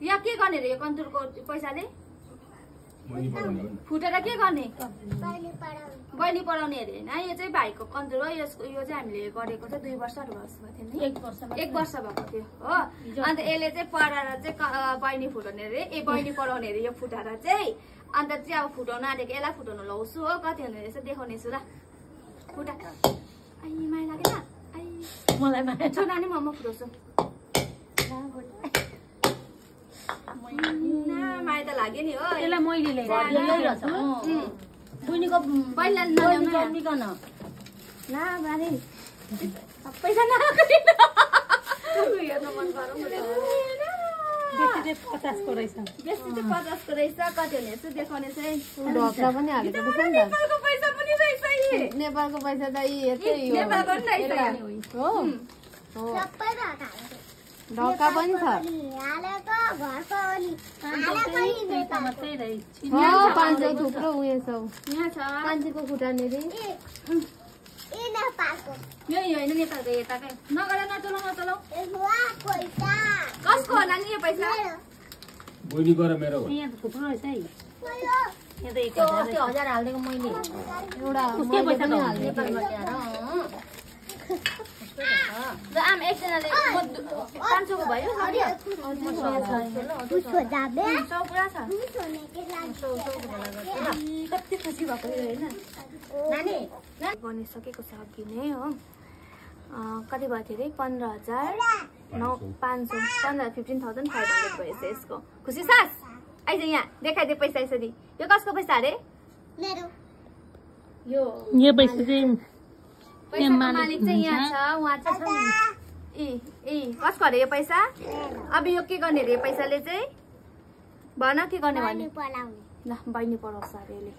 यहाँ के गर्ने रे यो कन्तुरको पैसाले फुटेर के गर्ने बहिनी पढाउने अरे हैन यो चाहिँ भाइको कन्तुर हो यो चाहिँ हामीले गरेको चाहिँ 2 वर्षहरु भएको थियो नि 1 वर्ष भएको थियो हो अन्त यसले चाहिँ पढाएर चाहिँ बहिनी फुटाउने अरे बहिनी पढाउने अरे यो फुटाएर चाहिँ अन्त चाहिँ अब फुटाउन आँटेको यसलाई फुटाउन लाउँछु हो कति हुने रहेछ देखाउने छु ल फुटा आई माया लागेन आई मलाई माया छ नानी म फुटाउँछु माया त लाग्यो नि हो यसलाई मैले ल्याइरहेछ बुनीको पहिला नल्याउन ला बारे पैसा नआकिन हेर्न मन गरौँ बेसी चाहिँ 50 को रहेछ कति हुने यसो देखाउने चाहिँ ढोक्रा पनि हालेको रहेछ नि त नेपालको पैसा पनि रहेछ यी नेपालको पैसा त यतै हो नेपालको पनि रहेछ हो हो सबै ढोका पनि छ हालेको घरको अनि हालेको पैसा मात्रै रहेछ हो 500 थुप्रो उयो छ यहाँ छ 500 को खुटाउने रे ए नेपालको यो हैन नेपालको यताकै नगरा नचलाउ पैसा कसको होला नि यो पैसा बहिनी गरे मेरो हो यहाँ थुप्रो रहेछ है यहाँ त 1000 हाल्देको मैले एउटा उसकै पैसा त हाल्ने नेपालबाट यार ल आम एकजनाले 500 को भयो उसको जाबे 100 पुरा छ कति खुसी भएको हैन नानी बनिसकेको छ अघि नै हो कति भयो थियो रे 15,500 भयो यसको खुसी सास आइज यहाँ देखाइदे पैसा यसरी यो कसको पैसा अरे मेरो यो पैसा चाहिँ मालिक चाहिँ यहाँ छ उहाँ चाहिँ कसको अरे यो पैसा अब यो के गर्ने रे पैसाले चाहिँ भन के गर्ने भने ल बहिनी पढाउँछ अरे यसले